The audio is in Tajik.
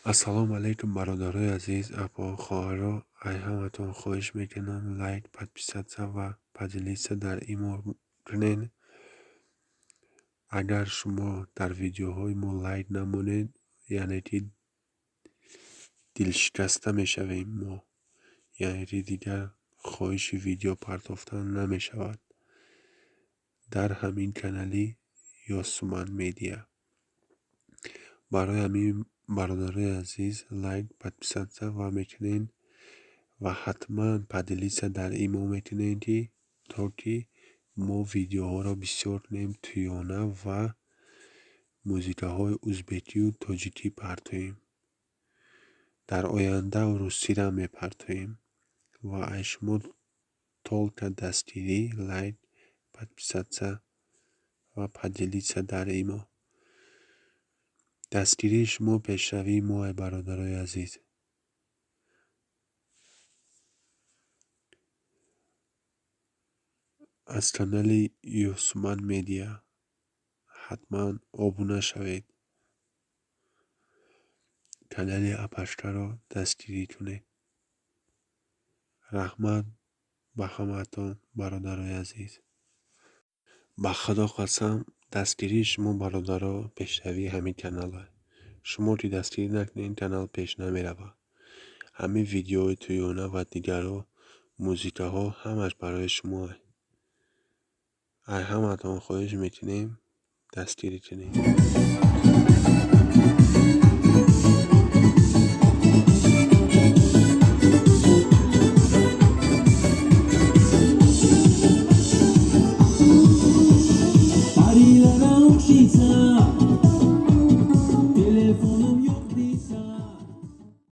Ассалому алайкум, бародарои азиз, апо, хоҳаро. Ай ҳаматон хоҳиш мекунам, лайк, подписаться ва поделиться дар имо кунед. Агар шумо дар видеоҳои мо лайк намонед, яъне ки дилшикаста мешавем мо, яъне ки дигар хоҳиши видео партофтан намешавад дар ҳамин канали Ёсуман Медиа. Барои ҳамин, бародарои азиз, лайк, подписаться ва мекунед ва ҳатман поделиться дар имо мекунед, ки то ки мо видеоҳоро бисёр кунем, тӯёна ва музикаҳои узбекию тоҷикӣ партоем. Дар оянда русиро мепартоем ва ай шумо только дастгирӣ, лайк, подписаться ва поделиться дар имо. Дастгирии шумо пешравии мо, ай бародарои азиз. Аз канали Ёсуман Медиа ҳатман обуна шавед, канали апашкаро дастгирӣ кунед. Раҳмат ба ҳамаатон, бародарои азиз. Ба Худо қасам, дастгирии шумо, бародаро, пешравии ҳамин канал. Шумо ки дастгирӣ накунед, ин канал пеш намеравад. Ҳамин видеоҳои тӯёна ва дигарҳо, музикаҳо ҳамаш барои шумо. Ай ҳамаатон хоҳиш мекунем, дастгирӣ кунед.